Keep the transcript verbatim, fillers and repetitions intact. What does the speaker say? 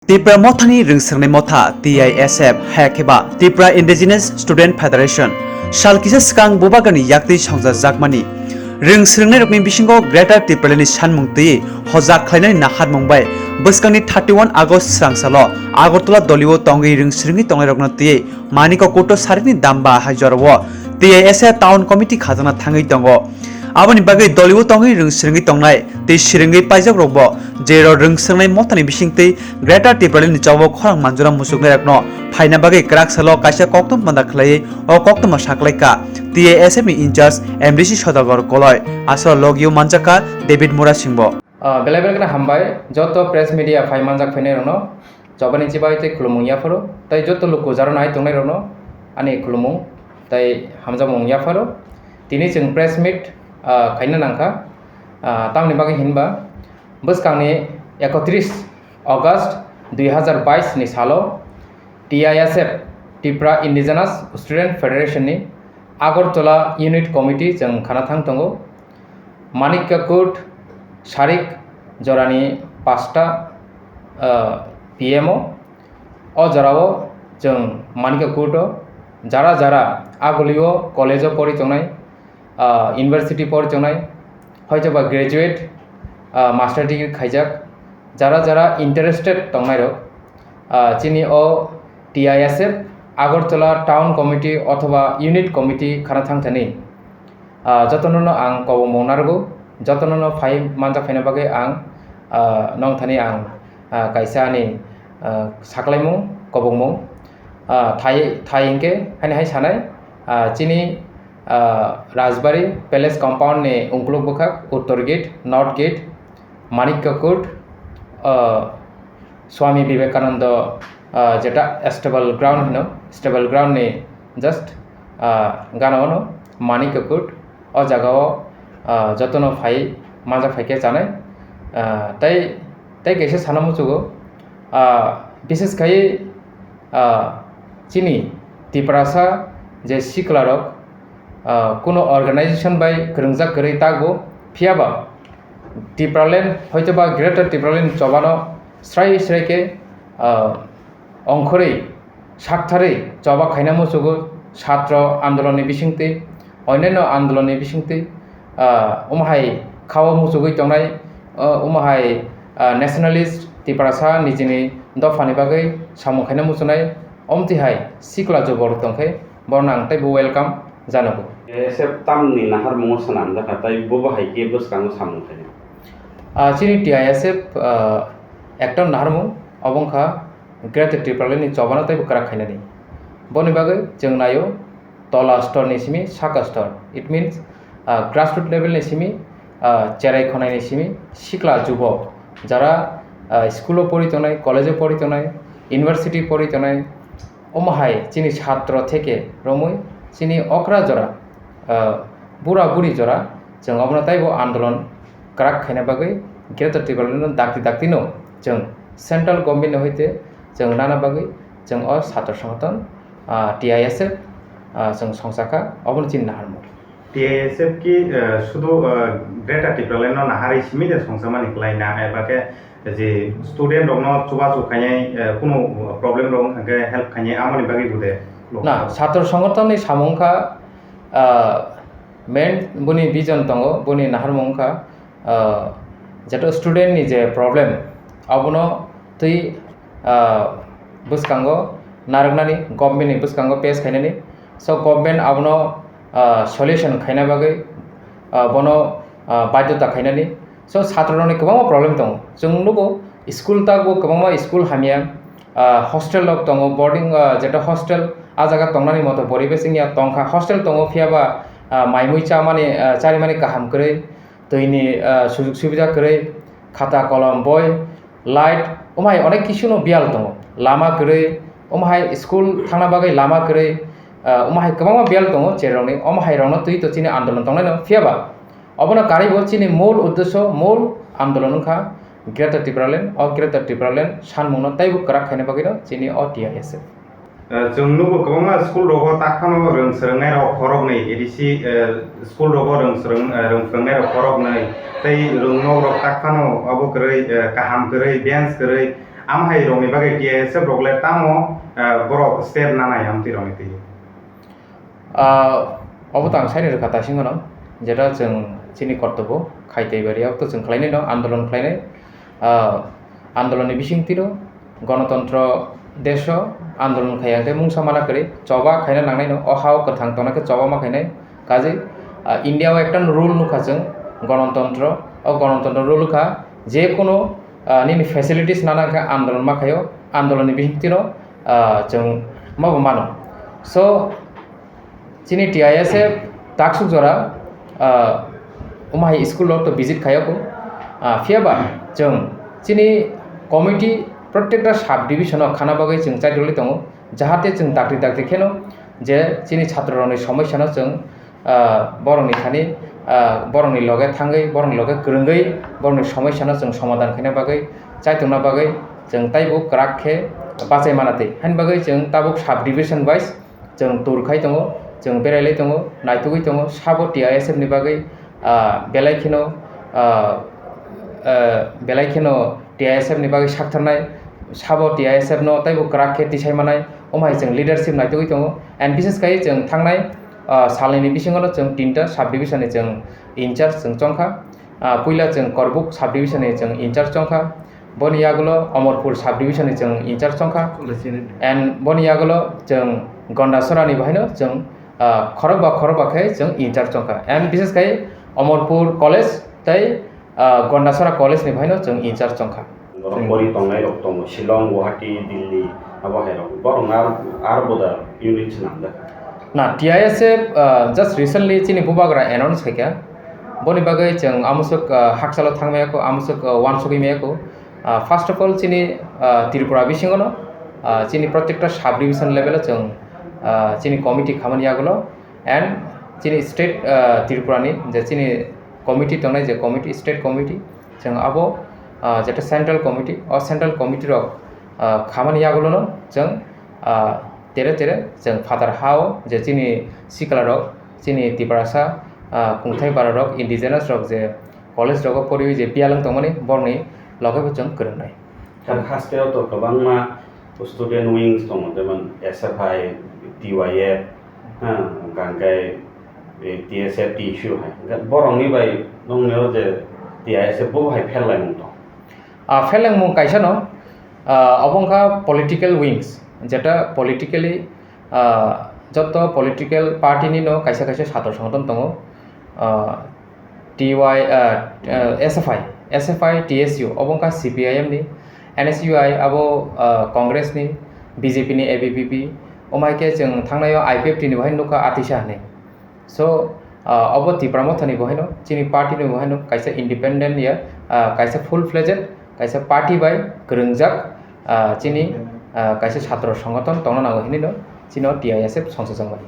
Tipra Mothani rwngswrwngnai motha T I S F, haya khe ba Tipra Indigenous Student Federation, sal kisa swkang Bubagrani yaktwi songchajakmani rwngswrwngnairokni bisingo Greater Tipralandni sanmung twiwi hojak khlainani naharmung bai bwskangni thirty one August swrangsalo Agartala dolio tongwi rwngswrwngwi tongnairokno twiwi Manikya Kuto sarikni damba hai jorao T I S F Town Committee khajakna thangwi tongo. Aboni bagwi dolio tongwi rwngswrwngwi tongnai tei swrwngwi paijakrokbo, jerok rwngswrwngnai mothani bisingtwi Greater Tipralandni chobao khorang manjura muchuknairokno phaina bagwi kwrak salo kaisa koktwma panda khlaiwi o koktwma saklaikha T I S F ni in-charge M D C Sodagar Koloi, aswk logio manjakha David Murasingbo. Ah, belai belai kheno hambai joto press media phai manjak phainairokno. Chobani chibai tei khulumung yapharo, tei joto luku jaro nai tongnairokno ani khulumung tei hamjakmung yapharo. Tini chwng press meet, ah, khaina nangkha, ah, tamni bagwi hinba bwskangni ekotris August dui hazar bais ni salo T I S F, Tipra Indigenous Student Federation ni Agartala Unit Committee chwng khana thang tongo. Manikya Court sarik jorani pasta, ah, P M o. O jorao chwng Manikya Court o jara jara agulio college o pori tongnai, ah, university pori tongnai, hoitoba graduate, ah, master degree khaijak, jara jara interested tongnairok, ah, chini o T I S F Agartala Town Committee othoba Unit Committee khana thangthani. Ah, jotono no ang kobongmung narwgo, jotono no phai manjak phaina bagwi ang, ah, nongthani ang, ah, kaisa ani, ah, saklaimung, kobongmung, ah, thai, thai hinkhe haini hai sanai, ah, chini, ah, Rajbari Palace compound ni ungkuluk bwkhak, uttor gate, north gate, Manikya Court, ah, Swami Vivekananda, ah, jeta stable ground hino, stable ground ni just, ah, gana ono Manikya Court, o jaga o, ah, jotono phai manjak phaikhe chanai, ah, tei, tei kaisa sana muchugo, ah, bishes khai, ah, chini Tiprasa je siklarok, ah, kuno organization bai kwrwngjak kwrwi takbo, phiyaba Tipraland hoitoba Greater Tipraland chobano srai srai khe, ah, ongkhorwi saktharwi choba khaina muchugo, satro andolonni bisingtwi, onyanno andolonni bisingtwi, ah, omohai khao muchugwi tongnai, ah, omohai, ah, nationalist Tiprasa nijini dophani bagwi samung khaina muchunai, omtwi hai sikla jubor tongkhe borno ang teibo welcome janogo. T I S F tamni naharmungo swnamjakha, tei bobo hai khe bwskango samung khainai? Ah, chini T I S F, ah, ekta naharmung, obo wngkha Greater Tipraland ni chobano teibo kwrak khainani. Boni bagwi chwng naio tola stor ni simi saka stor, it means, ah, grassroot level ni simi, ah, cherai khonai ni simi sikla jubok jara, ah, school o pori tongnai, college o pori tongnai, university pori tongnai, omo hai chini satro theke romwi chini okra jora, ah, bura buri jora chwng obono teibo andolon kwrak khaina bagwi Greater Tipraland no dakti dakti no chwng central government ni hoite chwng nana bagwi chwng o satro songothon, ah, T I S F, ah, chwng songchakha, obono chini naharmung. T I S F ki, ah, sudu, ah, Greater Tipraland no naharwi simi de songchakmani kwlai na, eba khe je student rokno chubachu khainai, ah, kunu problem rok wngkha khe help khainai, amoni bagwi bo de? Na, satro songothon ni samung wngkha, ah, main boni vision tongo, boni naharmung wngkha, ah, jeto student ni je problem, abono twi, ah, bwskango narwknani, government ni bwskango pass khainani. So government abono, ah, solution khaina bagwi, ah, bono, ah, baidhota khainani. So satro rokni kwbangma problem tongo. Chwng nugo school takbo kwbangma school hamya, ah, hostel rok tongo, boarding, ah, jeto hostel, ah jaga tongnani moto poribesh wngya tongkha, hostel tongo phiyaba, ah, maimui chamani, ah, charimani kaham kwrwi, twini, ah, sujug subida kwrwi, khata kolom, boi, light, omo hai onek kisu no biyal tongo, lama kwrwi, omo hai school thangna bagwi lama kwrwi, ah, omo hai kwbangma biyal tongo cherokni, omo hai rokno twi to chini andolon tongnai no, phiyaba obono karwi bo chini mol uddesho, mol andolon wngkha Greater Tipraland. O Greater Tipraland sanmungno teibo kwrak khaina bagwino chini o T I S F. Eh, chwng nugo kwbangma school rogo takphano rwng swrwngnai rok khoroknwi, A D C, eh, school rogo rwng swrwng, eh, rwng swrwngnai rok khoroknwi, tei rwng nok rok takphano abo kwrwi, eh, kaham kwrwi, bench kwrwi, Amo hai rokni bagwi T I S F rok le tamo, ah, borok step nanai amtwi rokni twi? Ah, obo to ang saini rwkha taisingno, jeta chwng chini kortobo khai tei bari, abo to chwng khlainai no, andolon khlainai. Ah, andolonni bisingtwino gonotontro deso andolon khai ang khe mungsa mana kwrwi, choba khaina nangnai no, o ha-o kwthang tongna khe choba ma khainai. Kaje, ah, India o ekta rule nukha chwng, gonotontro, o gonotontro rule kha, je kono, ah, nini facilities nana khe andolon ma khaio, andolonni bisingtwino, ah, chwng ma bo mano. So, chini T I S F taksuk jora, ah, omo hai school o to visit khaiyokho. Ah, phiyaba chwng chini committee prottekta sub division o khana bagwi chwng chaitogwi tongo, jahate chwng dakti dakti kheno je chini chhatro rokni somosya no chwng, ah, borokni thani, ah, borokni loge thangwi, borokni loge kwrwngwi, borokni somosya no chwng somadhan khaina bagwi, chaitokna bagwi chwng taibo kwrak khe bachai mana twi. Haini bagwi chwng tabuk sub division wise chwng tour khai tongo, chwng berai lai tongo, naitugwi tongo, sabo T I S F ni bagwi, ah, belai kheno, ah, ah, belai kheno T I S F ni bagwi saktharnai, sabo T I S F no taibo kwrak khe tisai manai, omo hai chwng leadership naitugwi tongo. And bishes khai chwng thangnai, ah, salnini bisingo no chwng tinta sub division ni chwng in charge chwng chongkha. Ah, puila chwng Korbuk sub division ni chwng in charge chongkha. Boni yagulo Omorpur sub division ni chwng in charge chongkha. And boni yagulo chwng Gondasora ni bahaino chwng, ah, khorokba khorokba khe chwng in charge chongkha. And bishes khai Omorpur college tei, ah, Gondasora college ni bahaino chwng in charge chongkha. Borok pori tongnai rok tongo, Shillong, Guwahati, Delhi, abo hai rok. Borok ar, ar boda unit swnamjak. Na, T I S F, ah, just recently chini bubagra announce khaikha. Boni bagwi chwng amusuk, ah, hakchalo thangmaya kho, amusuk, ah, wansugwi maya kho. Ah, first of all, chini, ah, Tripura bisingono, ah, chini prottekta sub division level o chwng, ah, chini committee khamani yagulo and chini state, ah, Tripura ni je chini committee tongnai je committee, state committee, chwng abo, ah, jeta central committee, o central committee rok, ah, khamani yagulono chwng, ah, tere tere chwng phatar ha-o je chini sikla rok, chini Tiprasa, ah, kungthai bara rok, indigenous rok je college rogo poriwi je biyal wng tongmani borokni loge bo chwng kwrwngnai. Kha haste o to kwbangma student wings tongo, jemon S F I, T Y F, ha, hwnkhe, eh, T S F, T S U hai. Hwnkhe borokni bai nongni o je T I S F bo hai pherlaimung tong? Ah, pherlaimung kaisa no, ah, obo wngkha political wings, jeta politically, ah, joto political party ni no kaisa kaisa satro songothon tongo. Ah, T Y, ah, ah, S F I, S F I, T S U, obo wngkha C P I M ni, N S U I abo, ah, Congress ni, B J P ni, A B V P, omo hai khe chwng thangnai o I P F T ni bo hai nukha Atisa hinwi. So, ah, obo Tipra Motha ni bo haino, chini party ni bo haino kaisa independent ya, ah, kaisa full fledged, kaisa party bai kwrwngjak, ah, chini, ah, kaisa satro songothon tongna nango hinwi no, chini o T I S F songchajakmani.